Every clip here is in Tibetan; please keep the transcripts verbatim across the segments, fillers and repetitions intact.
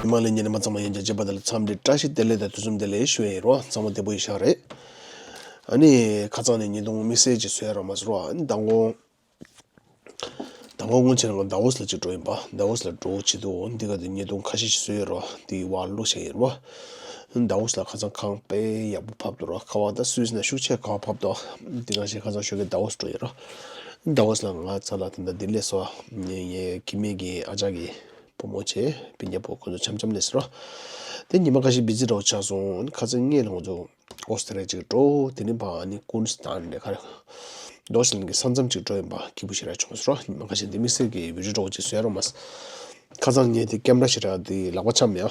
མི་མང་ལས་ཉན་མ་ཚང་མ་ཡན་ཆད་བྱེད་པ་དང་ལ་འཚམས་འདྲི་བཀྲ་ཤིས་བདེ་ལེགས་དང་དུས་གསུམ་བདེ་ལེགས་ཞུ་ཡ་ཡིན་རོ། ཚང་མ་བདེ་པོ་ཡིན་ཤག་རེད། ཨ་ནི་ཁ་སང་ནས་ཉིས་སྟོང་དམིགས་བསལ་ཅིག་བཟོས་རོགས་མ་བཟོ་རོགས། ཨ་ནི་མདང་དགོང་མདང་དགོང་སྔོན་ཆད་ང་ཌ་ཝོ་སི་ལ་ཅིག་འགྲོ་ཡིན་པ། ཌ་ཝོ་སི་ལ་འགྲོ་བྱེད་དུ་འདི་ག་དུ་ཉིས་སྟོང་ཁ་ཤས་ཤིག་བཟོས་ཡོད་རོགས། འདི་བར་བླུགས་བྱས་ཡིན་རོགས། ཌ་ཝོ་སི་ལ་ཁ་སང་ཁང་དཔེ་ཡག་པོ་ཕབ་འདུག་རོགས། ཁ་བ་ད་སུད་སི་ན་ཤུགས་ཆེ་ཁ་བ་ཕབ་འདུག་འདི་ག་ཤས་ཁ་སང་ཞོགས་ཀས་ཌ་ཝོ་སི་འགྲོ་ཡིན་རོགས། ཌ་ཝོ་སི་ལ་ང་ཚ་ལ་ད་ལྟ་འདི་ལས་སོ། ངའི་ཁྱིམ་མི་གི་ཨ་ཅག་གི་བུ་མོ་བྱས་སྤུན་ཀྱག་པོ་ཁོ་ཚོ་འཆམ་འཆམ་ལས་སོ། དེ་ཉི་མ་ཁ་ཤས་བི་ཛི་འདྲ་བོ་ཆགས་སོང་། ཁ་སང་ངས་ལ་ང་ཚོ་ཨོ་སི་ཏྲེ་ལི་ཡ་ཅིག་འགྲོ། དེ་ནས་ཕར་ཨ་ནི་ཀུན་སི་ཏན་ནས་ཁ་རྡོ་ཤི་ལིང་གི་ས་མཚམས་ཅིག་འགྲོ་ཡིན་པ། སྐྱིད་པོ་ཞེ་དྲག་བྱུང་སོང་རོགས། ཉི་མ་ཁ་ཤས་འདི་དམིགས་བསལ་གྱི་བི་ཌི་ཡོ་འདྲ་བོ་ཅིག་བཟོས་རོགས་མ་ཟེར། ཁ་སང་ངས་དེ་ཀེམ་ར་ཞེ་དྲག་དེ་ལག་པ་འཆང་མེད་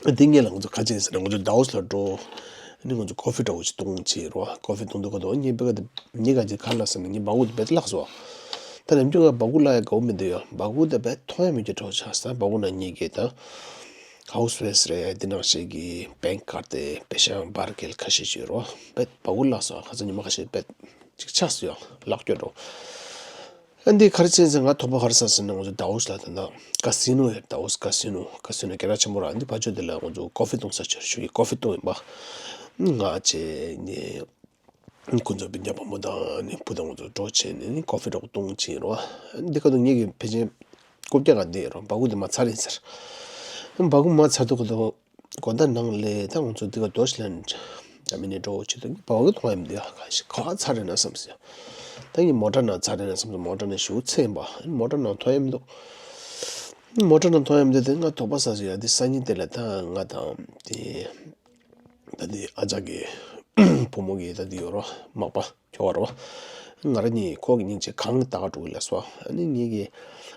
ཨ། དེ་ངས་ལ་ང་ཚོ་ག་ཅིག་ཟེར་ན་ང་ཚོ་ཌ་ཝོ་སི་ལ་འགྲོ། ཨ་ནི་ང་ཚོ་ཀོ་ཕི་འདྲ་བོ་ཅིག་བཏུང་བྱས་རོགས། ཀོ་ཕི་བཏུང་དུས་ག་དུས་ངས་དཔེ་ག་དེ་ངས་ག་ཅིག་ག་ལ་ཟེར་ན་ངས་སྦ་ཁུག་དེ་དཔེ་བརླག་སོང་། ད་ནམ་རྒྱུན་ང་སྦ་ཁུག་བརླག་ཡ་དགའ་བོ་མི་འདུག་ཡ། སྦ་ཁུག་དེ་དཔེ་མཐོང་ཡ་མེད་ཀྱི་འདྲ་བོ་ཆགས་སོང་། སྦ་ཁུག་ནང་གཉིས་ཀས་ད་ཧའོ་སི་ཝེ་སི་རེད། དེ་ནང་བཞིན་གྱི་བེང་ཀ་ཁཌ་དེ་པེ་ཤ་བར་སྐལ་ཁ་ཤས་ཤིག་རོ། དཔེ་སྦ་ཁུག་བརླག་སོང་། ཁ་སང་ཉི་མ་ཁ་ཤས་དཔེ་ཅིག་ཆགས་སོང་ཡ། ལག་སྐྱོར་འགྲོ། ཨ་འདི་ག་རེ་བྱས་ཟེར་ང་དོགས་པ་ག་རེ་ཟ་ཟེར་ན་ང་ཚོ་ཌ་ཝོ་སི་ལ་ད་ལྟ་ཀ་སི་ནོ་ཡོད། ཌ་ཝོ་སི་ཀ་སི་ནོ། ཀ་སི་ནོ་སྐད་གྲགས་ཆེན་པོ་ར། འདི་ཕར་ཕྱོགས་དེ་ལ་ང་ཚོ་ཀོ་ཕི་བཏུང་ས་ཆར་ཞུ་ཡི་ཀོ་ཕི་བཏུང་ཡིན་པ། ང་བྱས་ནས་ཁོ་ཚོ་སྤུན་ཀྱག་བུ་མོ་དང་ནི་བུ་དང་ང་ཚོ་འགྲོ་བྱས་ནས་ནི་ཀོ་ཕི་འདྲ་བོ་བཏུང་བྱས་རོ། འདི་ག་དུས་ངེད་ཀྱི་ཕལ་ཆེར་རྐུབ་བཀྱག་ག་འདི་རོ། སྦ་ཁུག་འདི་མར་ཚར་ཡིན་ཟེར། སྦ་ཁུག་མར་ཚར་དུས་ག་དུས་དགོང་དག་ནང་ལས་ད་ང་ཚོ་འདི་ག་རྡོ་ཤི་ལན་ཇར་མ་ནི་འགྲོ་བྱེད་དུས་སྦ་ཁུག་མཐོང་ཡ་མི་འདུག་ཡ། ག་ཤི་ག་པར་ཚར་རེད་ན་བསམ་སོང་ཡ། ད་ངས་མོ་ཊ་ནང་ཚར་རེད་ན་བསམ་སོང་། མོ་ཊ་ནང་ཞེ་པོ་ཚད་ཡིན་པ། མོ་ཊ་ནང་མཐོང་ཡ་མི་འདུག་མོ་ཊ་ནང་མཐོང་ཡ་མི་འདུག་དེ་ང་དོགས་པ་ཟ་སོང་ཡ། དེ་སང་ཉིན་དེ་ལ་ད་ང་དང་དེ་ད་དེ་ཨ་ཅག་གི་བུ་མོ་གི་ད་དེ་ཡོད་རོ། མག་པ། ཁྱོ་ག་རོ། ང་རང་གཉིས་ཁོ་གི་སྙིང་རྗེ་གང་ལྟ་ག་འགྲོ་གི་ལབ་སོང་། ཨ་ནི་ངེད་ཀྱིས་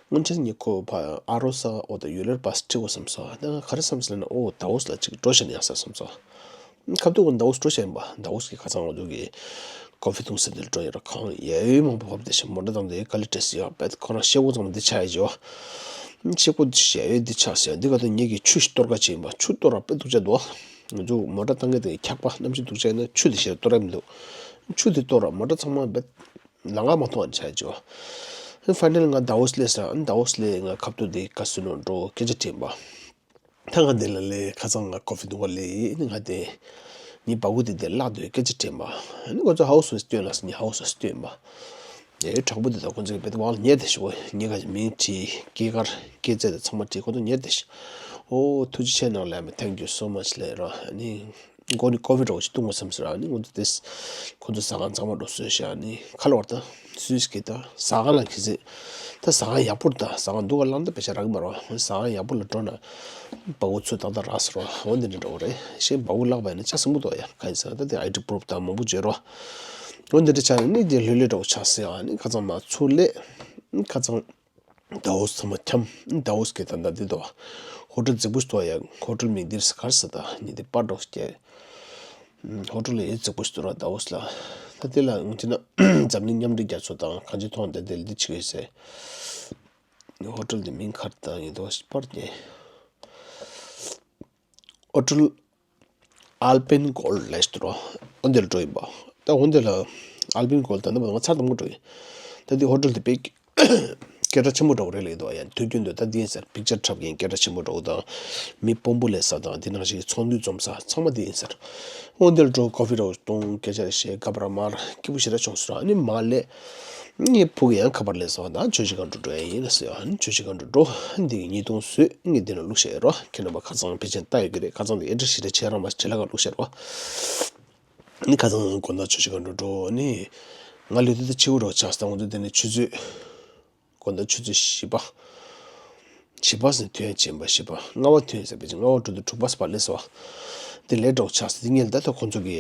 སྔོན་ཆད་ངས་ཁོ་ཕར་ཨ་རོ་ས་འོ་ད་ཡུལ་ལ་བ་སི་ཁྲིད་དགོས་བསམ་སོང་། ད་ང་ག་རེ་བསམ་སོང་ལབ་ན་ཨོ་ཌ་ཝོ་སི་ལ་ཅིག་འགྲོ་བྱས་ན་ཡག་ས་བསམ་སོང་། ཁ་ཐུག་གི་ཌ་ཝོ་སི་འགྲོ་བྱས་ཡིན་པ། ཌ་ཝོ་སི་གི་ཁ་སང་འོ་ད་གི་ཀོ་ཕི་བཏུང་ས་དེར་འགྲོ་ཡིན་ར། གང་ཡ་ཡོད་མང་པོ་བབས་བསྡད་ཤག་མོ་ཊ་བཏང་དེ་ཀ་ལི་ཊེ་སི་ཡོད་པས་ཁོ་རང་ཤེལ་སྒོ་ཚང་མ་འདི་ཆགས་ཡོད་ཅོ། ཤེལ་སྒོ་འདི་ཡ་ཡོད་འདི་ཆགས་ཟེར། འདི་ག་དུས་ངེད་ཀྱིས་ཆུ་ཞིག་གཏོར་ག་བྱས་ཡིན་པ། ཆུ་གཏོར་ར་དཔེ་སྡུག་ཅག་འདུག་ང་ཚོ་མོ་ཊ་བཏང་མཁན་དེ་འཁྱག་པ་གནམ་གཤིས་སྡུག་ཅག་ཡིན་ན་ཆུ་དེ་ཞེ་དྲག་གཏོར་ཡ་མི་འདུག་ཆུ་དེ་གཏོར་ར་མོ་ཊ་ཚང་མ་རྦད་ལམ་ཁ་མ་མཐོང་བ་ཆགས་ཀྱི་བ། ཕའི་ནལ་ང་ཌ་ཝོ་སི་སླེབས་སོང་། ཌ་ཝོ་སི་སླེབས་ང་ཁ་ཐུག་དེ་ཀ་སི་ནོ་འགྲོ་སྐད་ཆ་དྲིས་པ། ད་ང་དེ་ལ་སླེབས་ཁ་སང་ང་ཀོ་ཕི་འཐུང་ག་སླེབས་ནི་ང་དེ་ངའི་སྦ་ཁུག་དེ་དེ་བརླག་འདུག་སྐད་ཆ་དྲིས་པ། ཨ་ནི་ཁོ་ཚོ་ཧའོ་སི་ཝེ་སི་སྟོན་ལབ་སོང་། ངས་ཧའོ་སི་ཝེ་སི་སྟོན་པ། ཨེ་དྲང་པོ་དེ་ད་ཁོ་ཚོ་གི་བེད་དབང་ཉེ་དེ་ཞུ་གོ། ངས་ག་མིང་བྲིས་སྐྱེས་སྐར་སྐྱེས་ཚེས་དེ་ཚང་མ་བྲིས། ཁོ་ཚོ་ཉེ་དེ་ཞུ། ཨོ་ཐུགས་རྗེ་ཆེ་གནང་ལབ་མི། Thank you so much ལབ་ར། ཨ་ནི་མགོ་ནས་ཀོ་ཕི་འདྲ་བོ་ཞིག་བཏུང་བ་བསམ་ཟེར། ཨ་ནི་ང་ཚོ་དེ་ཁོ་ཚོ་ཟ་ཁང་གཙང་མ་འགྲོ་བཟོས་ཤག་ཨ་ནི་ཁ་ལོ་བར་ད་སུད་སི་གི་ད་ཟ་ཁང་ལ་གི་ཟེ། ད་ཟ་ཁང་ཡག་པོ་ད་ཟ་ཁང་སྡུག་ག་ལང་ད་པེ་ཤ་རག་གི་མ་རོ། ཟ་ཁང་ཡག་པོ་ལ་འགྲོ་ན་སྦ་ཁུག་ཚུར་ཏག་ཏག་རག་ཟེར་རོ། འོ་འདི་འདྲ་འདྲ་བོ་རེད། ཤེས་སྦ་ཁུག་བརླག་པ་ཡིན་ན་ཆ་སྲིན་པོ་འདུག་ཡ། ག་ཡིན་ཟེར་ན་ད་དེ་ཨའི་ཌི་པུ་རུབ་དང་མང་པོ་བརྗོད་རོ། འོ་འདི་འདྲ་ཆགས་ནས་ནི་དེ་ལྷོད་ལྷོད་འདྲ་བོ་ཆགས་ཟེར། ཨ་ནི་ཁ་ཚང་མ་ཚུར་སླེབས། ཁ་ཚང་ཌའོ་སི་ཚང་མ་འཁྱམ། ཌའོ་སི་གི་ད་ལྟ་འདི་དོ། ཧོ་ཊེལ་རྫིག་པོ་ཞིག་འདུག་ཡ། ཧོ་ཊེལ་མིང་འདིར་ག་རེ་ཟེར་ད། ཉི་ཟླ་པར་འདྲ་བོ་ཞིག་བརྒྱབ། ཧོ་ཊེལ་ཡང་རྫིག་པོ་ཞིག་འདུག་ར་ཌའོ་སི་ལ། ད་དེ་ལ་ངས་བྱས་ན་འཛམ་གླིང་མཉམ་འབྲེལ་རྒྱལ་ཚོགས་དང་གང་ཅི་མཐོང་དེ་དེ་འདི་བྱེད་ཀྱི་ཡོད་ཟེར། ཧོ་ཊེལ་འདི་མིང་ག་རེ་ད་ཡིན་དོ་པར་བརྒྱབ། ཨོ་ཊེལ་ཨལ་པིན་གོལ་ལབ་ཞིག་འདུག་ར། འོ་འདི་ལ་འགྲོ་ཡིན་པ། ད་འོ་འདི་ལ་ཨལ་པིན་གོལ་ད་ནི་ང་ཚར་དང་པོ་འགྲོ་ཡིན། ད་འདི་ཧོ་ཊེལ་འདི་དཔེ་སྐད་གྲགས་ཆེན་པོ་འདྲ་བོ་རེད་ལབ་འདུག་ཡ། དུས་རྒྱུན་དུ་ད་འདི་ཡིན་ཟེར། པིག་ཅར་འཁྲབ་མཁན་སྐད་གྲགས་ཆེན་པོ་འདྲ་བོ་དང་། མི་དཔོན་པོ་སླེབས་ས་དང་འདི་ནང་བཞིན་ཚོགས་འདུ་འཛོམས་ས་ཚང་མ་འདི་ཡིན་ཟེར། འོ་འདི་ལ་འགྲོ། ཀོ་ཕི་འདྲ་བོ་བཏུང་སྐད་ཆ་རེ་བཤད་སྐབས་ར་མར་སྐྱིད་པོ་ཞེ་དྲག་བྱུང་སོང་ར། ཨ་ནི་མར་སླེབས། ངའི་བུ་གིས་ཡང་ཁ་པར་སླེབས་སོང་། ད་ཆོས་ཞིག་ག་འགྲོ་འགྲོ་ཡ་ཡིན་ལ་ཟེར། ཨ་ནི་ཆོས་ཞིག་ག་འགྲོ་འགྲོ། འདི་གི་ཉིས་སྟོང་བཟོས། ངས་འདི་ནང་བླུགས་བཞག་ཡོད་རོ། ཁྱེད་རྣམ་པ་ཁ་སང་ཕལ་ཆེར་ལྟ་ཡོད་ཀྱི་རེད། ཁ་སང་འདི་ཨེ་ཌི་རེ་སི་ཞེ་དྲག་བྱས་རང་མ་བྲེལ་ལ་ག་བླུགས་བཞག་རོ། ནི་ཁ་སང་དགོང་དག་ཆོས་ཞིག་ག་འགྲོ་འགྲོ་ནི། ང་ལུས་དེ་ད་ཕྱི་པོ་རོ་ཆགས་སོང་། ང་ཚོ་འདི་ནས་ཆུ་ཚོད། དགོང་དག་ཆུ་ཚོད་བཞི་པ། བཞི་པ་ཟེར་ཐོན་ཕྱིན་པ་བཞི་པ། ལྔ་པ་ཐོན་ཟེར་བའི་ལྔ་པ་འགྲོ་དུས་དྲུག་པ་ཟེར་བ་སླེབས་སོང་། འདི་ལས་འགྲོ་ཆགས་སོང་། འདི་ངས་ད་ལྟ་ཁོང་ཚོ་གི་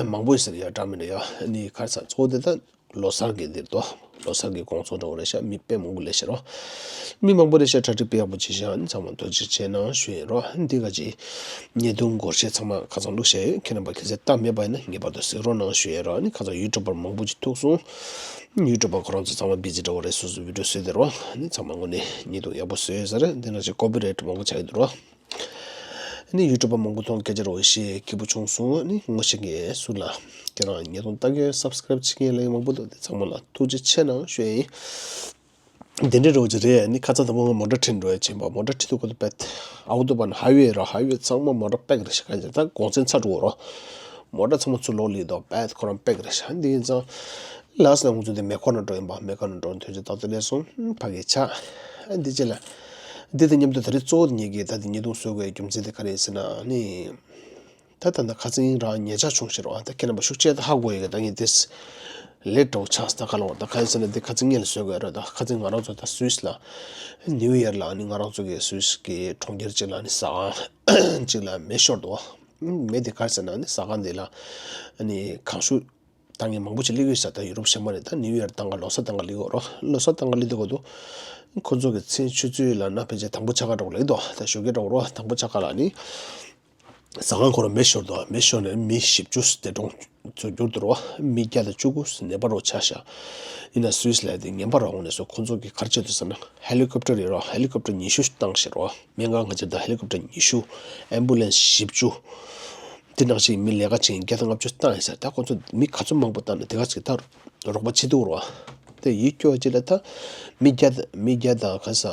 མང་པོ་ཡོད་ཟེར་ཡ་འདྲ་མི་འདྲ་ཡ། ནི་ག་རེ་ཟེར་གཙོ་བོ་དེ་ད་ལོ་གསར་གི་འདིར་དོ། ལོ་གསར་གི་དགོང་ཚོགས་འདྲ་བོ་རེད་ཤག་མི་དཔེ་མང་པོ་སླེབས་ཤག་རོ། མི་མང་པོ་རེད་ཤག་གྲ་སྒྲིག་དཔེ་ཡག་པོ་བྱས་ཤག་ཨ་ནི་ཚང་མ་ཐུགས་རྗེ་ཆེ་གནང་ཞུ་ཡིན་རོ། འདི་ག་ཅི་བརྙན་ཐུང་སྒོར་གཞས་ཚང་མ་ཁ་སང་བླུགས་བཞག་ཡོད། ཁྱེད་རྣམ་པ་གལ་སྲིད་ལྟ་མེད་པ་ཡིན་ན་ངེས་པར་དུ་གཟིགས་རོགས་གནང་ཞུ་ཡིན་རོ། ཨ་ནི་ཁ་སང་ཡུ་ཊུབ་པར་མང་པོ་ཅིག་ཐུག་སོང་། ཡུ་ཊུབ་པ་ཁོ་རང་ཚོ་ཚང་མ་བི་ཛི་འདྲ་བོ་རེད། སོ་སོ་བི་ཌི་ཡོ་བཟོས་བསྡད་རོ། ཨ་ནི་ཚང་མ་དངོས་གནས་བརྙན་ཐུང་ཡག་པོ་བཟོས་ཡོད་ས་རེད། འདི་ནང་བཞིན་ཀོ་པི་རའེ་ཊི་མང་པོ་ཆགས་ཡོད་འདུག་རོ། ནི་ཡུ་ཊུབ་པ་མང་པོ་མཐོང་སྐད་ཆ་རོ་ཞེས་སྐྱིད་པོ་བྱུང་སོང་། ནི་ངོ་ཤེས་མཁན་སུ་ལ་ཁྱེད་རང་ཉེ་དོན་ལྟ་མཁན་སབ་སི་ཀ་རེབ་བྱེད་མཁན་ལས་མང་པོ་འདུག་དེ་ཚང་མ་ལ་ཐུགས་རྗེ་ཆེ་གནང་ཞུ་ཡིན། དེ་འདྲའི་རོགས་ཀྱི་རེད། ནི་ཁ་ཚ་དང་པོ་ང་མོ་ཊ་ཁྲིད་འགྲོ་ཡ་ཕྱིན་པ། མོ་ཊ་ཁྲིད་དུས་ཁོ་ཚོ་པད་ཨའུ་ཏོ་བན་ཧའི་ཝེ་ར་ཧའི་ཝེ་ཚང་མ་མོ་ཊ་པེག་རེད་ཤག་ག་ད་གོང་ཚད་ཚ་འགྲོ་རོ། མོ་ཊ་ཚང་མ་ཚུར་ལོག་ལི་དོ། པད་ཁོ་རང་པེག་རེད་ཤག་འདི་ཡིན་ཙང་ལགས་ན་ང་ཚོ་འདི་མེ་འཁོར་ན་འགྲོ་ཡིན་པ། མེ་འཁོར་ན་འགྲོ་དོན་ཚོད་ཏག་ཏག་ལས་སོང་ཕ་གི་ཆ། འདི་ཅི་ལ་འདི་དང་མཉམ་དུ་ད་རེས་གཙོ་བོ་ངེད་ཀྱིས་ད་འདི་ཉེས་རྡུང་བཟོ་དགོས་རྒྱུ་མཚན་དེ་ག་རེ་ཡིན་ཟེར་ན་ནི། ད་ད་ད་ཁ་ཚིག་རང་ཉེ་ཆར་བྱུང་ཞེས་རོགས། ད་ཁྱེད་རྣམ་པ་ཤུགས་ཆེ་ད་ཧ་གོ་ཡི་གི། ད་ངས་དེ་ལས་གྲོགས་ཆགས་ད་ག་ལ་བར་ད་ག་ཡིན་ཟེར་ན་དེ་ཁ་ཚིག་ངས་ལ་བཟོས་དགོས་རོགས། ད་ཁ་ཚིག་ང་རང་ཚོ་ད་སུད་སི་ལ་ནིའུ་ཡར་ལ་ནི་ང་རང་ཚོ་གི་སུད་སི་གི་གྲོང་ཁྱེར་གཅིག་ལ་ནི་ཟ་ཁང་གཅིག་ལ་མེ་ཤོར་འདུག་མེ་དེ་ག་རེ་ཟེར་ན་ནི་ཟ་ཁང་དེ་ལ་ནི་གངས་ཤུགས་ད་ངས་མང་པོ་ཅིག་སླེབས་ཡོད་ས། ད་ཡུ་རོབ་གཞན་པ་ནས་ད་ནིའུ་ཡོག་དང་ག་ལོ་ས་དང་ག་སླེབས་ཡོད་རོ། ལོ་ས་དང་ག་སླེབས་དུས་གོ་དུ་ཁོ་ཚོ་གི་མཚན་ཆུ་ཚོད་ལ་ན་ཕལ་ཆེར་དང་པོ་ཆ་ག་འགྲོ་གི་ལེགས་དོ། ད་ཞོགས་ཀས་འགྲོ་རོ། དང་པོ་ཆ་ག་ལ་ནི་ཟ་ཁང་ཁོ་རང་མེ་ཤོར་དོ། མེ་ཤོར་ནས་མི་བཞི་བཅུ་འདས་གྲོངས་ཚུར་གྱུར་འདུག་རོ། མི་བརྒྱ་དང་བཅུ་དགུ་ནད་པ་རོ་ཆགས་ཤག་ཡིན་ན་སུད་སི་ལ་དེ་ངན་པ་རོ་འོང་ནས་སོ་ཁོ་ཚོ་གི་ག་རེ་བྱེད་དུ་ཟེར་ན་ཧེ་ལི་ཀོབ་ཊར་ཡོད་རོ། ཧེ་ལི་ཀོབ་ཊར་ཉི་ཤུ་བཏང་ཤག་རོ། སྨན་ཁང་ཁ་ཆེ་ད་ཧེ་ལི་ཀོབ་ཊར་ཉི་ཤུ་ཨེམ་བུ་ལན་སི་བཞི་བཅུ། དེ་ནང་བཞིན་མི་ལས་ཀ་བྱེད་མཁན་བརྒྱ་དང་ལྔ་བཅུ་བཏང་ཡིན་ཟེར། ད་ཁོ་ཚོ་མི་ག་ཚོད་མང་པོ་བཏང་ནས་དེ་ག་ཚོད་ད་རོགས་པ་བྱེད་ཐུབ་རོགས། དེ་ཡིད་སྐྱོ་བ་ཅིག་ལ་ད་མི་བརྒྱ་དང་མི་བརྒྱ་དང་ག་ས་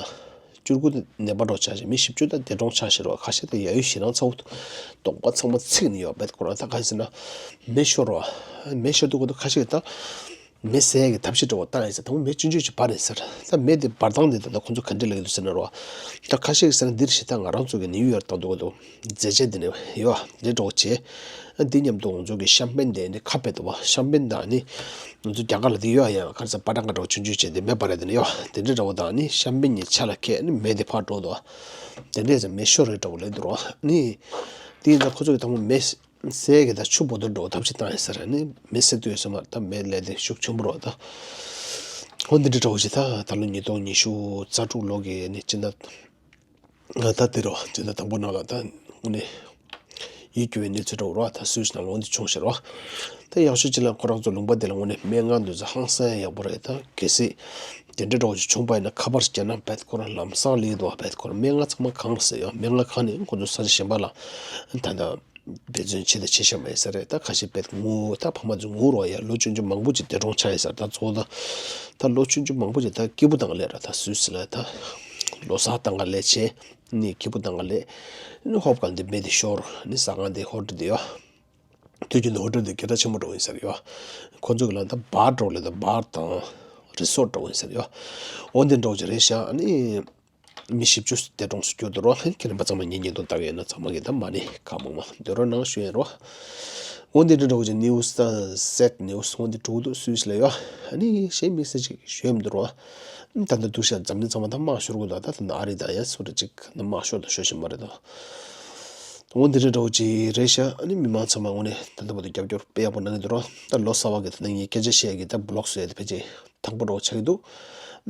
བཅུ་དགུ་ནད་པ་འགྲོ་ཆགས་ཤིང་མི་བཞི་བཅུ་ད་འདས་གྲོངས་ཆགས་ཤིང་རོགས། ཁ་ཤས་དེ་ཡ་ཡུལ་ཞེ་སྡང་ཚ་བོ་གདོང་པ་ཚང་མ་ཚིག་ནས་ཡོད་པས་ཁོ་རང་ད་ག་ཟེར་ན་མེ་ཤོར་རོགས། མེ་ཤོར་དུས་ཁོ་ཚོ་ཁ་ཤས་ད། མེ་བསད་ཀྱི་ཐབས་ཤེས་འདྲ་བོ་བཏང་ཡིན་ཟེར། དང་པོ་མེ་ཆུང་ཆུང་ཞིག་འབར་རེད་ཟེར། ད་མེ་དེ་འབར་སྟངས་དེ་ད་ལྟ་ཁོང་ཚོ་ག་འདྲ་ལབ་ཀྱི་འདུག་ཟེར་ན་རོ། ད་ཁ་ཤས་ཀྱིས་ཟེར་ན་འདིར་ཞེ་ད་ང་རང་ཚོ་གི་ནིའུ་ཡོག་ལྟ་འདུག་གི་འདུག་མཛེས་ཆས་དེ་ནས་ཡོད་འདི་འདྲ་བོ་བྱས། འདི་མཉམ་དུ་ང་ཚོ་གི་ཤམ་པེན་དེ་འདི་ཁ་ཕེབས་འདུག་བ། ཤམ་པེན་དང་ནི་ང་ཚོ་རྒྱ་གར་ལ་འདི་ཡོད་ཡང་ག་རེ་ཟེར་པ་ཏྲང་ག་འདྲ་བོ་ཆུང་ཆུང་བྱས་འདི་མེ་འབར་རེད་དེ་ནས་ཡོད་དེ་འདྲ་འདྲ་བོ་དང་ནི་ཤམ་པེན་གྱི་ཆ་ལ་ཁད་ནི་མེ་དེ་ཕར་འགྲོ་འདུག་བ། དེ་འདྲས་ཟེར་མེ་ཤོར་རེད་འདྲ་བོ་ལབ་འདུག་རོ། ནི་དེ་ཡིན་ད་ཁོ་ཚོ་གི་དང་པོ་མེ། སའི་གི་ད་ཆུ་བོ་དོ་འགྲོ་ཐབས་ཤེས་བཏང་ཡིན་ཟེར་ནི་མེ་སེ་ཏུ་ཡོད་ས་མ་ད་མེ་ལས་དེ་ཤུགས་ཆེན་པོ་རོ་ད། ཧོ་འདི་འདྲ་འདྲ་བོ་ཞིག་ད་ད་ལོ་ཉིས་སྟོང་ཉི་ཤུ་རྩ་དྲུག་ལོ་གི་ནི་སྤྱི་ཟླ་ང་ད་དེ་རོ་སྤྱི་ཟླ་དང་པོ་ནང་ལ་ད་དངོས་གནས་ཡིད་སྐྱོ་བའི་གནས་ཚུལ་འདྲ་བོ་རོ་ད་སུད་སི་ནང་ལོ་འདི་བྱུང་ཞེས་རོ། ད་ཡག་ཤོས་ཅི་ལ་ཁོ་རང་ཚོ་ལུང་པ་དེ་ལ་དངོས་གནས་སྨན་ཁང་འདུག་ས་ཧང་སང་ཡག་པོ་རེད། ད་གལ་སྲིད་དེ་འདྲ་འདྲ་བོ་ཞིག་བྱུང་པ་ཡིན་ན་ཁ་པར་ཞིག་བརྒྱབ་ན་བེད་ཁོ་རང་ལམ་སང་ལེགས་འདུག་བེད་ཁོ་རང་སྨན་ཁང་ཚང་མ་གང་ཟེར་ཡོད་སྨན་ཁང་གང་ནས་ཁོ་ཚོ་ས་ཆ་གཞན་པ་ལ་ད་ད། འབད་བརྩོན་བྱེད་དང་བྱེད་བཞིན་པ་ཡིན་ས་རེད། ད་ཁ་ཤས་དཔེ་ངུ་ད་ཕ་མ་ཚོ་ངུ་རོགས་ཡ་ལོ་ཆུང་ཆུང་མང་པོ་ཅིག་འདས་གྲོངས་ཆགས་ཡིན་ས་རེད། ད་གཙོ་བོ་ད་ད་ལོ་ཆུང་ཆུང་མང་པོ་ཅིག་ད་སྐྱིད་པོ་དང་ལས་ར་ད་སུད་སི་ལ་ད་ལོ་གསར་དང་ག་ལས་བྱས་ནི་སྐྱིད་པོ་དང་ག་ལས་ནི་ཧོབ་གལ་འདི་མེ་འདི་ཤོར་ནི་ཟ་ཁང་འདི་ཧོ་ཊེལ་འདི་ཡོ་དུས་རྒྱུན་དུ་ཧོ་ཊེལ་འདི་སྐད་གྲགས་ཆེན་པོ་འགྲོ་ཡིན་ས་རེད་ཡོ། ཁོ་ཚོ་གི་ལ་ད་བར་འགྲོ་ལས་ད་བར་དང་རི་སོར་འགྲོ་ཡིན་ས་རེད་ཡོ། འོ་འདི་འགྲོ་ཅི་རེད་ཤག་ནི། མི་བཞི་བཅུ་འདས་གྲོངས་སུ་གྱུར་འདུག་རོ། ཁྱེད་རྣམ་པ་ཚང་མ་ངའི་བརྙན་ཐུང་ལྟ་གི་ཡོད་ན་ཚང་མ་གིས་ད་མ་ཎི་ཁག་མང་མང་འདོན་རོགས་གནང་ཞུ་ཡིན་རོ། འོ་འདི་འདྲ་འདྲ་བོ་ཅིག་ནིའུ་སི་ད་སེད་ནིའུ་སི་འོ་འདི་འགྲོ་གི་འདུག་སུད་སི་ལ་ཡོད། ཨ་ནི་གཞན་དམིགས་བསལ་ཅིག་ཞུ་ཡ་མི་འདུག་རོ། ད་ལྟ་འདུག་ཤག་འཛམ་གླིང་ཚང་མ་ད་དམག་ཤོར་གི་འདུག་ད་ད་ལྟ་ཨ་རི་དང་ཡ་སུ་རེ་ཅིག་ད་དམག་ཤོར་དང་ཤོར་བཞིན་པ་རེད་དོ། འོ་འདི་འདྲ་འདྲ་བོ་ཅིག་རེད་ཤག་ཨ་ནི་མི་མང་ཚང་མ་དངོས་གནས་ད་ལྟ་བར་དུ་རྒྱབ་སྐྱོར་དཔེ་ཡག་པོ་གནང་གི་འདུག་རོ། ད་ལོ་གསར་བ་གི་ད་ནང་ངས་སྐད་ཆ་བཤད་ཀྱི་ད་བི་ལོག་བཟོས་ཏེ་ཕལ་ཆེར། དང་པོ་རོགས་ཆགས་ཀྱི་འདུག་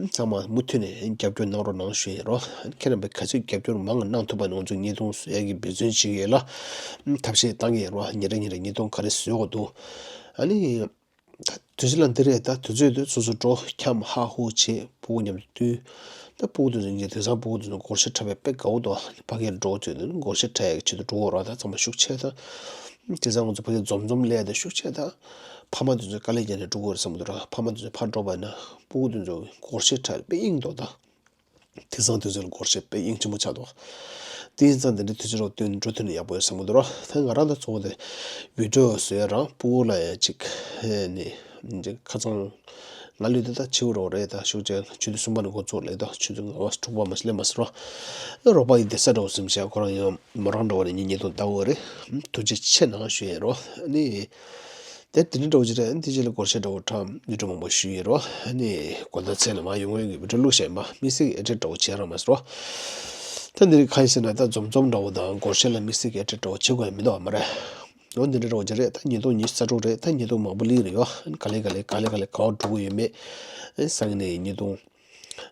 ཚང་མ་མུ་མཐུད་ནས་རྒྱབ་སྐྱོར་གནང་རོགས་གནང་ཞུ་ཡིན་རོ། ཁྱེད་རྣམ་པས་ག་ཚོད་རྒྱབ་སྐྱོར་མང་གནང་ཐུབ་པ་ནི་ང་ཚོ་བརྙན་ཐུང་བཟོ་ཡ་གི་འབད་བརྩོན་བྱེད་ཀྱི་ཡོད་ལ། ཐབས་ཤེས་བཏང་གི་ཡིན་རོ། ཉིན་རེ་ཉིན་རེ་བརྙན་ཐུང་ག་རེ་བཟོ་དགོས་འདུག་ཨ་ནི། ད་དུས་ཚོད་ལ་འདི་རེད། ད་དུས་ཚོད་དུ་སོ་སོ་འགྲོ་འཁྱམ་ཧ་ཧུ་བྱེད་ཕྲུ་གུ་མཉམ་དུ་འདུས། ད་ཕྲུ་གུ་དེ་ཚོ་ངས་དེང་སང་ཕྲུ་གུ་དེ་ཚོ་སྒོར་གཞས་འཁྲབ་པའི་དཔེ་དགའ་བོ་འདུག་ཕ་གིར་འགྲོ་ཚོད་དུ་སྒོར་གཞས་འཁྲབ་ཡ་གི་ཆེད་དུ་འགྲོ་དགོས་རོ། ད་ཚང་མ་ཤུགས་ཆེ་ད། དེང་སང་ང་ཚོ་ཕ་གིར་འཛོམས་འཛོམས་སླེབས་ཏེ་ཤུགས་ཆེ་ད། ཕ་མ་དེ་ཚོས་དཀའ་ལས་བརྒྱབ་ནས་འགྲོ་དགོས་རེད་བསམ་གྱི་འདུག་ར། ཕ་མ་དེ་ཚོས་ཕར་འགྲོ་བ་ཡིན་ན་ཕྲུ་གུ་དེ་ཚོ་སྒོར་གཞས་འཁྲབ་དཔེ་གཡེང་འདུག་ད། དེང་སང་དུས་ཚོད་ལ་སྒོར་གཞས་དཔེ་གཡེང་ཆེན་པོ་ཆགས་འདུག་དེ་ཡིན་ཙང་དེ་འདྲའི་དུས་ཚོད་རོགས་སྟོན་འགྲོ་ཐུབ་ན་ཡག་པོ་ཡོད་བསམ་གྱི་འདུག་ར། ད་ང་རང་ད་གཙོ་བོ་དེ་བི་ཌིའོ་བཟོ་ཡ་རང་ཕྲུ་གུ་ལ་ཡ་ཅིག་ནི་ཁ་ཚང་ང་ལུས་དེ་ད་ཕྱི་པོ་རོགས་རེད། ད་ཤུགས་ཆེ་ཆུ་ཚོད་གསུམ་པ་ནས་འགོ་བཙུགས་ལེ་ད་ཆུ་ཚོད་ལྔ་པ་དྲུག་པ་མ་སླེབས་མ་སོང་ར། རོགས་པ་ཡི་བསྡད་ས་འདྲ་བོ་སེམས་ཤེས་ཁོ་རང་ཡང་མོ་རང་འདྲ་བོ་རེད། ངས་བརྙན་ཐུང་ལྟ་བོ་རེད། ཐུགས་རྗེ་ཆེ་གནང་ཞུ་ཡིན་རོ། ནི། དེ་དེ་འདྲ་འདྲ་བོ་ཅིག་རེད། དེ་རྗེས་ལ་སྒོར་གཞས་འདྲ་བོ་འཁྲབ་ཡུལ་གྲུ་མང་པོ་ཞུས་ཡིན་རོ། ཨ་ནི་དགོང་དག་མཚན་ལ་མ་ཡོང་ཡོང་གི་བི་ཌིའོ་བླུགས་བཞག་ཡིན་པ། དམིགས་བསལ་གྱི་ཨེ་ཌིཊ་འདྲ་བོ་བྱས་རག་མ་སོང་རོ། ད་འདི་རིགས་གང་ཡིན་ཟེར་ན་ད་འཛོམས་འཛོམས་འདྲ་བོ་དང་སྒོར་གཞས་ལ་དམིགས་བསལ་གྱི་ཨེ་ཌིཊ་འདྲ་བོ་བྱེད་དགོས་ཡ་མི་འདུག་བ་མ་རེད། འོ་འདི་འདྲ་འདྲ་བོ་ཅིག་རེད། ད་ཉིས་སྟོང་ཉི་ཤུ་རྩ་དྲུག་རེད། ད་ཉིས་སྟོང་མང་པོ་སླེབས་རེད་ཡོ། ག་ལེ་ག་ལེ་ག་ལེ་ག་ལེ་ག་བ་འགྲོ་གི་ཡོད་མེད། སང་ཉིན་ནས་ཉིས་སྟོང་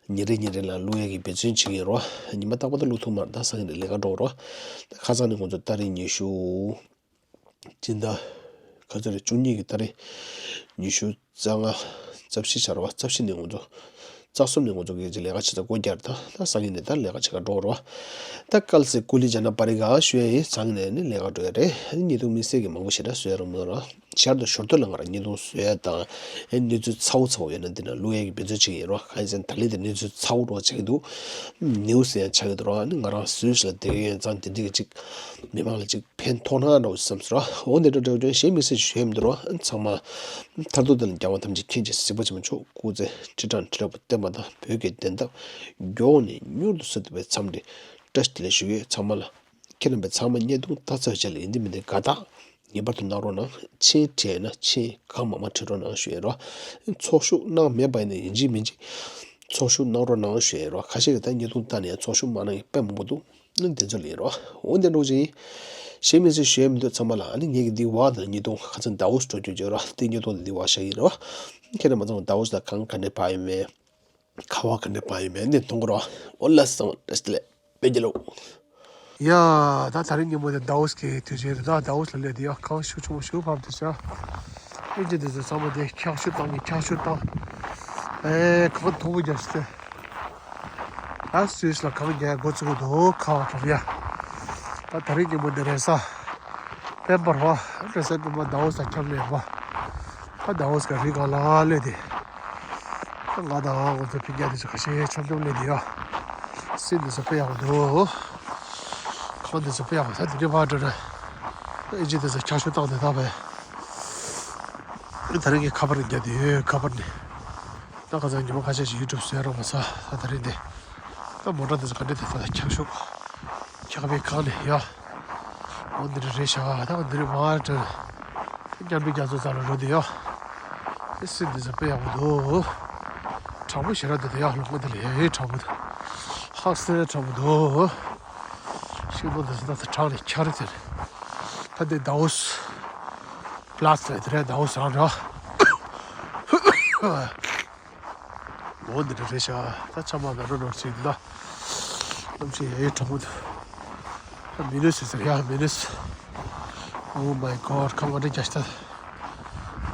ཉིན་རེ་ཉིན་རེ་ལ་བླུག་ཡ་གི་འབད་བརྩོན་བྱེད་ཀྱི་ཡིན་རོ། ཉི་མ་རྟག་པར་ད་བླུག་ཐུབ་མ་རེད། ད་སང་ཉིན་ནས་ལས་ཀ་འགྲོ་རོ། ད་ཁ་སང་ནས་ང་ཚོ་ཏ་རིག་ཉི་ཤུ། སྤྱི་ཟླ་ག་ཚོད་རེད། བཅུ་གཉིས་ཀྱི་ཏ་རིག་ཉི་ཤུ་རྩ་ལྔ། རྩ་བཞི་ཆགས་རེད་བ། རྩ་བཞི་ནས་ང་ཚོ་རྩ་གསུམ་ནས་ང་ཚོ་གི་ལས་ཀ་བྱེད་ས་སྒོ་རྒྱག་རེད། ད་ད་སང་ཉིན་ནས་ད་ལས་ཀ་བྱེད་ག་འགྲོ་རེད་བ། ད་ཀལ་སེ་ཀུ་ལི་ཇ་ན་པ་རི་ག་ཞུ་ཡ་ཡིན། སང་ཉིན་ནས་ནི་ལས་ཀ་འགྲོ་ཡ་རེད། ཉིས་སྟོང་དམིགས་བསལ་གྱི་མང་པོ་ཞེ་དྲག་བཟོ་ཡ་རང་མི་འདུག་ར། ཆར་དང་ཞོར་དུ་ལ་ང་རང་བརྙན་ཐུང་བཟོ་ཡ་དང་། ཨེ་གནས་ཚུལ་ཚ་བོ་ཚ་བོ་ཡོད་ན་འདི་ན་བླུག་ཡ་གི་འབད་བརྩོན་བྱེད་ཀྱི་ཡིན་རོ། གང་ཡིན་ཟེར་ན་ད་ལན་དེ་གནས་ཚུལ་ཚ་བོ་རོ་ཆགས་ཀྱི་འདུག་ནིའུ་སི་ཡང་ཆགས་ཀྱི་འདུག་རོ། ཨ་ནི་ང་རང་སུད་སི་ལ་བསྡད་ཀྱི་ཡོད་ཙང་དེ་འདྲ་གི་ཅིག་མི་མང་ལ་ཅིག་ཕན་ཐོགས་ན་འདྲ་བོ་བསམ་སོང་རོ། འོ་འདི་འདྲ་འདྲ་བོ་ཅུང་གཞན་མི་སྲིད་ཞུ་ཡ་མི་འདུག་རོ། ཨ་ནི་ཚང་མ་མཐར་ཐུག་དེ་ལ་རྒྱལ་བ་ཐམས་ཅད་མཁྱེན་ཅིང་གཟིགས་པ་ཆེན་པོ་མཆོག་སྐུ་ཚེ་ཁྲི་ཕྲག་ཁྲི་ལོ་བརྟན་པ་དང་བོད་ཀྱི་བདེན་མཐའ་མགྱོགས་ནས་མྱུར་དུ་སོན་ཐུབ་པའི་འཚམས་འདྲི་བཀྲ་ཤིས་བདེ་ལེགས་ཞུ་གི་ཡོད། ཚང་མ་ལ། ཁྱེད་རྣམ་པས་ཚང་མ་བརྙན་ཐུང་ལྟ་ཚར་རྗེས་ལ་ཡིན་གཅིག་མིན་གཅིག་དགའ་རྟགས་ངེས་པར་དུ་གནང་རོགས་གནང་། མཆན་བྲིས་ན་མཆན་གང་མང་མང་བྲིས་རོགས་གནང་ཞུ་ཡས་རོ། ཚོགས་ཞུགས་གནང་མེད་པ་ཡིན་ན་ཡིན་གཅིག་མིན་གཅིག་ཚོགས་ཞུགས་གནང་རོགས་གནང་ཞུ་ཡས་རོ། ཁ་ཤས་ཀྱིས་ད་བརྙན་ཐུང་ལྟ་ནས་ཚོགས་ཞུགས་མ་གནང་མཁན་དཔེ་མང་པོ་འདུག་ཨ་དེ་ཚོ་ལ་ཡིན་རོ། འོ་དེ་འདྲ་བོ་ཅིག་ཡིན། གཞན་མི་སྲིད་ཞུ་ཡས་མི་འདུག་ཚང་མ་ལ། ཨ་ནི་ངེད་ཀྱི་འདི་བ་དང་བརྙན་ཐུང་ཁ་སང་ཟླ་བོ་སྤྲོ་རྒྱུ་བརྗོད་རོ། དེ་བརྙན་ཐུང་དེ་འདི་བ་ཤ་ཡིན་རོ། ཁྱེད་རྣམ་པ་ཚང་མ་ཟླ་བོ་ལ་གང་ག་འདྲ་བ་ཡིན་མེད། ཁ་བ་ག་འདྲ་པ་ཡིན་མིན་ནི་མཐོང་གི་རོ། འོ་ལགས་སོ། བཀྲ་ཤིས་བདེ་ལེགས། བོད་རྒྱལ་ལོ། ཡ། ད་ད་རིང་ཉིན་མོ་དེ་ཟླ་བོ་གི་དུས་ཆེན་རེད། ད་ཟླ་བོ་ལ་སླེབས་དེ་ཡ་གངས་ཤུགས་ཆེན་པོ་ཞིག་བབས་འདུག་ཤག་ཨིན་ཇི་དེ་ཚོ་ཚང་མ་དེ་འཁྱག་ཤུགས་བཏང་གི་འཁྱག་ཤུགས་བཏང་། ཨེ་གངས་མཐོ་པོ་རྒྱག་ཤི་ཏེ། ད་སུད་སི་ལ་གངས་རྒྱག་འགོ་བཙུགས་འདུག་ཁ་བ་གྲོལ་ཡ། ད་ད་རིང་ཉིན་མོ་དེ་རེས་གཟའ་སྤེན་པ་རེད་པ། རེས་གཟའ་སྤེན་པ་ཟླ་བོ་ས་འཁྱམས་ལེ་རེད་པ། ད་ཟླ་བོ་ས་ག་རི་གང་ལ་སླེབས་དེ། ང་དང་ང་ཚོ་ཕི་རྒྱ་དེ་ཚོ་ཁ་ཤས་འཆམ་འཆམ་སླེབས་དེ་ཡ། སྲིད་དེ་ཚོ་དཔེ་ཡག་པོ་འདུག་ཁང་དེ་ཚོ་དཔེ་ཡག་པོ། ད་དེ་རིང་ཕར་འགྲོ་ན། ཨེ་ཇི་དེ་ཚོ་འཁྱག་ཤུགས་བཏང་དེ་ད་བས། ད་རིང་གི་ཁ་པར་རྒྱག་དེ་ཡོད་ཁ་པར་ནས། ད་ཁ་སང་ཉི་མ་ཁ་ཤས་ཤིག་ཡུ་ཊུབ་བཟོས་རོགས་མ་ས་ད་ད་རིང་དེ། ད་མོ་ཊ་དེ་ཚོ་ག་འདྲ་དེ་ད་འཁྱག་ཤུགས། འཁྱག་པའི་ཁང་ནས་ཡ། འོ་འདི་རེད་ཤག་ད་འདི་རེད་མ་འདྲ། མཉམ་འབྲེལ་རྒྱལ་ཚོགས་ཚང་ལ་འགྲོ་དེ་ཡ། ཨེ་སྲིད་འདི་ཚོ་དཔེ་ཡག་པོ་འདུག་གྲང་མོ་ཞེ་དྲག་འདུག་དེ་ཡག་ལོ་ངོ་དེ་ལ་ཡ་ཡ་གྲང་མོ་འདུག་ཧ་སེ་གྲང་མོ་འདུག་ཤིང་སྡོང་འདི་ཚོ་ད་གྲང་ནས་འཁྱག་རེད་དེ། ད་འདི་ཟླ་བོ་པ་ལ་སི་རེད་དེ་རེད་ཟླ་བོ་སང་ར། འོ་འདི་འདྲ་རེད་ཤག་ད་ཆ་མ་ན་རོ་རོ་ཅིག་འདི་ལ། གནམ་གཤིས་ཡ་ཡི་གྲང་མོ་འདུག་ད་མི་ནུས་ཟེར་ཟེར་ཡ་མི་ནུས། Oh my God ཁམས་ང་འདྲ་རྒྱ་ཤི་ད།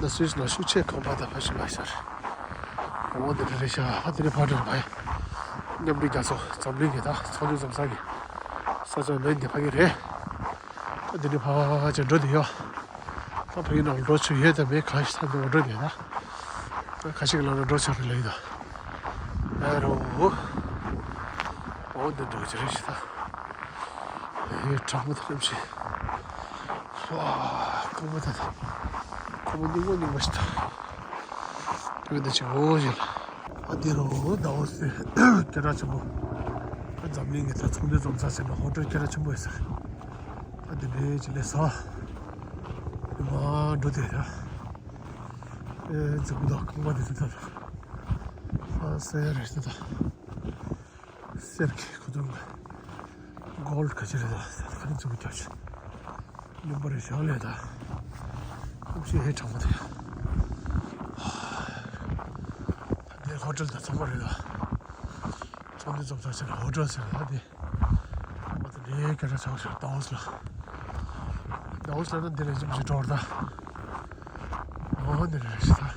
ད་སུད་སི་ན་ཤུགས་ཆེ་ཁང་པ་ད་ཕ་ཤི་མ་ཤར། འོ་འདི་འདྲ་རེད་ཤག་ད་འདི་ནས་ཕར་འགྲོ་རེད་པ། མཉམ་འབྲེལ་རྒྱལ་ཚོགས་འཛམ་གླིང་གི་ད་ཚོགས་འདུ་འཛོམས་ས་གི་ས་ཆ་མེད་འདི་ཕ་གི་རེད། ད་འདི་ནས་ཕར་ཅིག་འགྲོ་འདི་ཡོད། ད་ཕ་གི་ནང་འགྲོ་ཆོག་ཡོད་དམ་མེད་གང་ཤེས། ད་འདི་འོ་འགྲོ་འདི་ད། ཁ་ཤས་ཀྱི་ལམ་ལ་འགྲོ་ཆོག་རེད་ལབ་ཡོད་ད། ཨ་རོ། འོ་འདི་འགྲོ་ཆོག་རེད་ཤག་ད། ཨེ་གྲང་མོ་ད་གནམ་གཤིས། ཧྥ། སྐར་མ་ད་ད། སྐར་མ་རྙིང་པ་རྙིང་པ་ཞིག་ད། འོ་འདི་ཅིག་འོ་ཞིག་ལ། ཨ་འདི་རོ་ཟླ་བོ་སེ་སྐད་གྲགས་ཆེན་པོ། ཨ་འཛམ་གླིང་གི་ད་ཚོགས་འདུ་འཛོམས་ས་ཟེར་ན་ཧོ་ཊེལ་སྐད་གྲགས་ཆེན་པོ་ཡོད་ས་རེད། ཨ་འདི་འདྲའི་ཅིག་སླེབས་ས། འདི་མ་འགྲོ་དེ་ཡ། ཨེ་འཛིན་པོ་དང་རྐང་པ་དེ་ཚོ་ད་ད། ཨ་སེ་རེད་ད་ད། གསེར་གྱི་ཁོ་ཚོ་གོལ་ཌི་ག་ཅི་རེད་ད། ད་ཁ་ནས་འཛིན་པོ་རྒྱབ་ཆེ། ལུང་པ་རེད་ཞང་ལས་ད། ཁམས་ཤིང་ཧེ་གྲང་མོ་དེ། ད་ལྟའི་ཧོ་ཊེལ་ད་ཚང་མ་རེད་ད། ཚོགས་འདུ་འཛོམས་ས་ཆེ་ན་ཧོ་ཊེལ་ཟེར་ད་དེ། ཁང་པ་དེ་འདྲའི་སྐད་གྲགས་ཆེ་བ་ཞིག་ཟླ་བོ་སི་ལ། ཟླ་བོ་སི་ལ་ན་འདི་ལས་ཅི་མི་ཞིག་འགྲོ་བར་ད། འོ་འདི་རེད་ཤག་ད།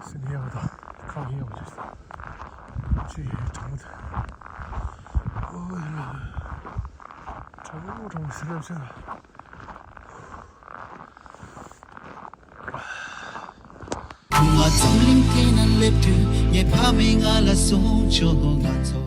སེམས་ཡག་པོ་དང་ཁམས་ཡག་པོ་ཞིག་ཅི་ཡི་གྲང་མོ་དང་། ཨོ་ཡ། གྲང་མོ་གྲང་མོ་ཟེར་ལབ་ཤག་ད། ང་འཛམ་གླིང་སྟེང་ན་སླེབས་དུས་ངའི་ཕ་མས་ང་ལ་གསུངས་བྱུང་། ང་ཚོ།